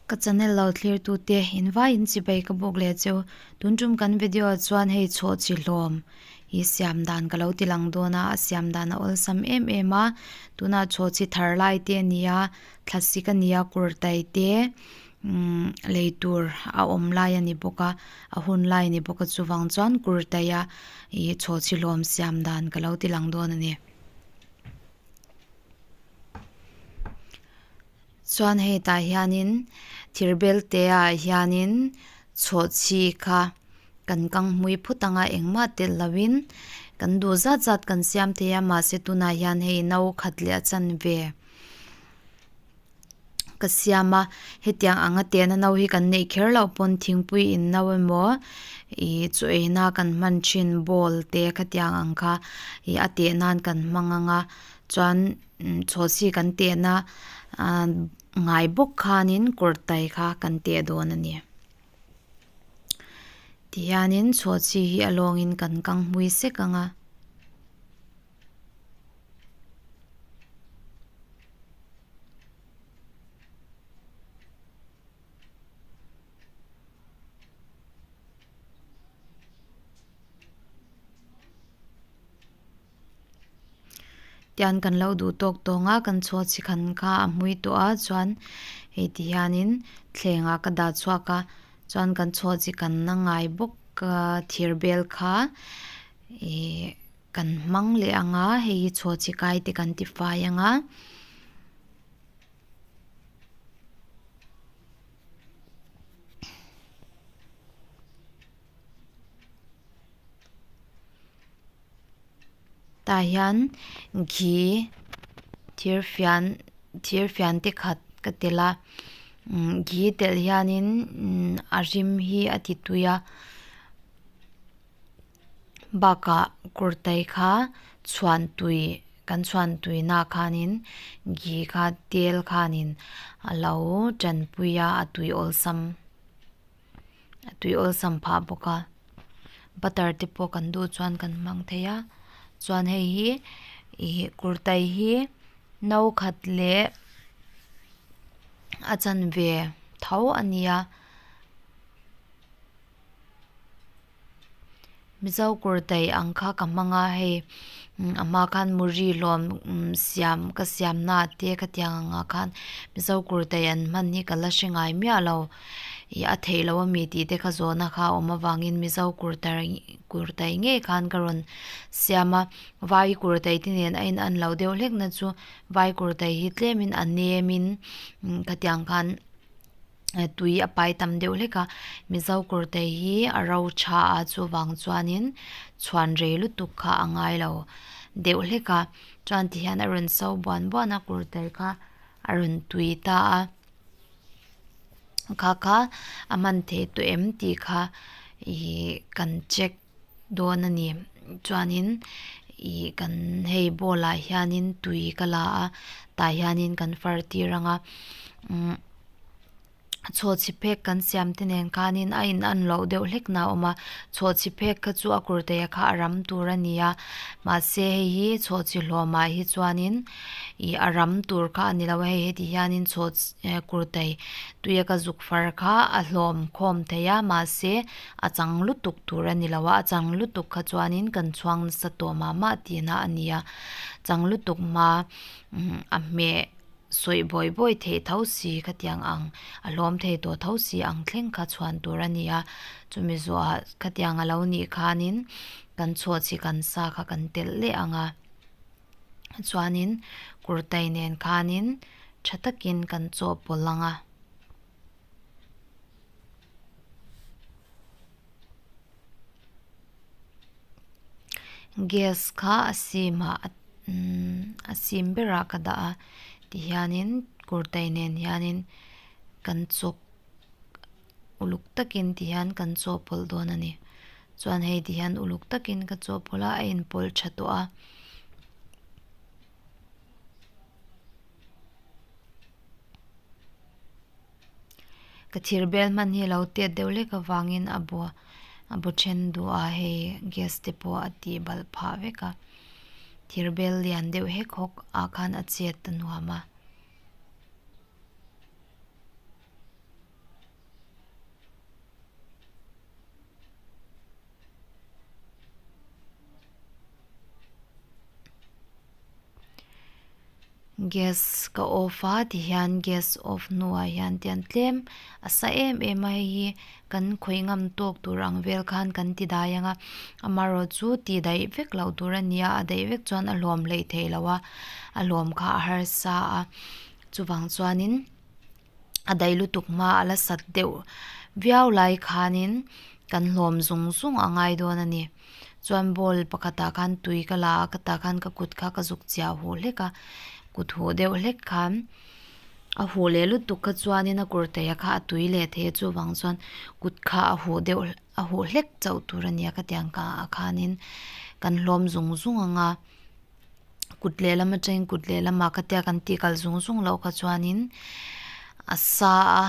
Ka channel lo thlir tu te in vai in chibai ka buk leh cheu tun tum kan video ah chuan hei chhawh chi hlawm hi siam dan ka lo ti lang dawn a a siam dan a awlsam em em a tunah chhawh chi thar lai te a ni a thlasik a ni a kurtai te umm lei tur a awm lai a ni bawk a a hun lai a ni bawk a chuvang chuan kurtai a ih chhawh chi hlawm siam dan ka lo ti lang dawn a ni. Chuan hei tah hianin thir belte ah hianin chhawhchhi kha kan kang hmui phut anga engmah telh loin kan duh zat zat kan siam thei a mahse tunah hian hei no khat leh a chanve ka siam a hetiang anga tehna no hi kan neih kher loh pawn thingpui in no emaw ih chaw eina kan hman thin bowl te khatiang ang kha ih a teh nan kan hmang anga chuan. Chhawhchhi kan tehna ah ngai bawk khanin kawrtai kha kan teh dawn a ni. Tihianin chhawhchhi hi a lawngin kan kang hmui sek ang a. Tian kan lo duh tawk tawng a kan chhuah chi khan kha a hmui tawh a chuan hei ti hianin thleng ah ka dah chhuak a chuan kan chhuah chi kan na ngai bawk a thir bel kha ihh kan hmang leh ang a hei hi chhuah chi kai te kan ti fai ang a. Tah hian ghee thir fian thir fian te khat ka telh a ghee telh hianin a rim hi a ti tui a bakah kurtai kha chhuan tui kan chhuan tui na khanin ghee kha tel khanin a lo tanpui a a tui awlsam. A tui awlsam phah bawk a butter te pawh kan duh chuan kan hmang thei a chuan hei hi ih kurtai hi no khat leh a chanve tho a ni a. Mizo kurtai ang kha ka hmang a hei a hma khan muri hlawm siam ka siam na te khatiang ang ah khan Mizo kurtai an hman hi ka la hre ngai miah lo ih a theih loh ami tih te kha zawhna kha a awm avangin Mizo kurtai kurtai ngei khan ka rawn siam a vai kurtai te nen a in an loh deuh hlek na chu vai kurtai hi tlem in a nem in khatiang khan. tui a pai tam deuh hlek a mizo kurtai hi a ro tha a chuvang chuanin chhuan rei lutuk kha a ngai lo deuh hlek a chuan ti hian a rawn so buan buan a kurtai kha a rawn tui ta a kha kha a hman theih tawh em tih kha ihh kan check dawn a ni chuanin ih kan hei bowl ah hianin tui ka la a tah hianin kan far tir ang a umm chhawhchhi phek kan siam te nen khanin a in an loh deuh hlek na a awm a chhawhchhi phek kha chu a kurtai kha a ram tur a ni a mahse hei hi chhawhchhi hlawm ah hi chuanin ih a ram tur kha a ni lo a hei heti hianin chhawh kurtai tuia ka zuk far kha a hlawm khawm thei a mahse A chang lutuk tur a ni lo a, a chang lutuk kha chuanin kan chhuang nasa tawh mah mah tihna a ni a, chang lutuk hma a hmeh sawi bawi bawi theih tho si khatiang ang a hlawm thei tawh tho si ang thleng kha chhuan tur a ni a, chumi zawhah khatiang a lo nih khanin kan chhuah chi kan sa kha kan telh leh ang a, chuanin kurtai nen khanin tha takin kan chawhpawlh ang a. Gas kha a sim ah a sim berah ka dah a tihianin kurtai nen hianin kan chawk uluk takin tihian kan chawhpawlh dawn a ni chuan hei tihian uluk takin ka chawhpawlh a a inpawlh tha tawh a. Ka thir bel hman hi a lo tet deuh hlek avangin a bu a bu then duh a hei gas te pawh a tih balh phah vek a thir bel lian deuh hek hawk ah khan a chet a nuam a. Gas ka off a tihian gas off hnuah hian tian tlem a sa em em a hei hi kan khawih ngam tawk tur ang vel khan kan ti dai ang a amaherawh chu tih daih vek loh tur a ni a a daih vek chuan a hlawm hleih theih loh a a hlawm kha a harsa a chuvang chuanin a daih lutuk hma a la sat deuh viau lai khanin kan hlawm zung zung a ngai dawn a ni. Chuan bowl pakhatah khan tui ka la a ka tah khan ka kut kha ka zuk chiah huh hlek a kut huh deuh hlek khan a huh leh lutuk kha chuanin a kurtaih kha a tui leh thei a chuvang chuan kut kha a huh deuh a huh hlek chauh tur a nia khatiang ah khanin kan hlawm zung zung ang a kut lehlam atangin kut lehlamah khatia kan tih kal zung zung loh kha chuanin a sa a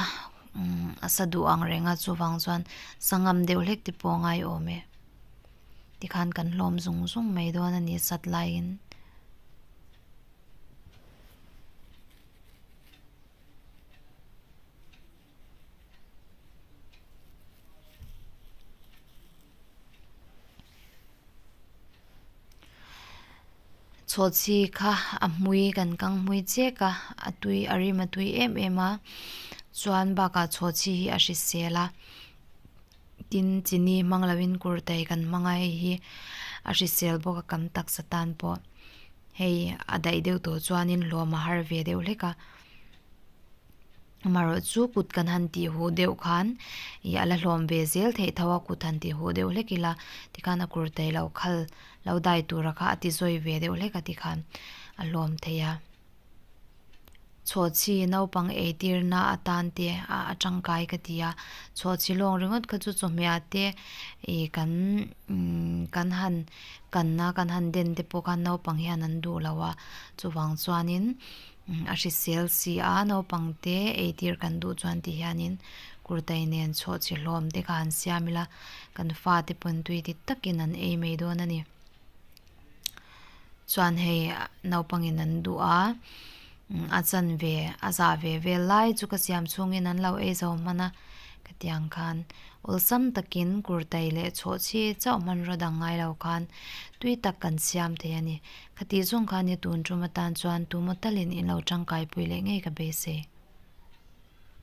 umm a sa duh ang reng a chuvang chuan sangam deuh hlek te pawh a ngai awm e tikhan kan hlawm zung zung mai dawn a ni sat laiin. Chhawhchhi kha a hmui kan kang hmui chek a a tui a rim a tui em em a chuan bakah chhawhchhi hi a hrisel a tin chini hmang lovin kurtai kan hmang a hei hi a hrisel bawk a kan taksa tan pawh hei a daih deuh tawh chuanin hlawm a har ve deuh hlek a. Amaherawh chu kut kan han tih huh deuh khan ih a la hlawm ve zel theih tho a kut han tih huh deuh hlek ila tikhan a kur tai lo khal lo dai tura kha a ti zawi ve deuh hlek a tikhan a hlawm thei a. Chhawhchhi naupang eitir na atan te a a tangkai ka ti a chhawhchhi lawng ringawt kha chu chawhmeh ah te ih kan umm kan han kanna kan han den te pawh khan naupang hian an duh lo a chuvang chuanin. A hrisel si a, naupang te eitir kan duh chuan ti hianin kurtai nen chhawhchhi hlawm te kha han siam ila kan fate pawn tui ti takin an ei mai dawn a ni. Chuan hei naupangin an duh a, a chanve a zah ve vel lai chu ka siam chhungin an lo ei zo hman a. Khatiang khan awlsam takin kurtai leh chhawhchhi chauh hmanraw dang ngai lo khan tui tak kan siam thei a ni. Khatih zawng khan i tun tum atan chuan tumaw talin in lo tangkaipui leh ngei ka beisei.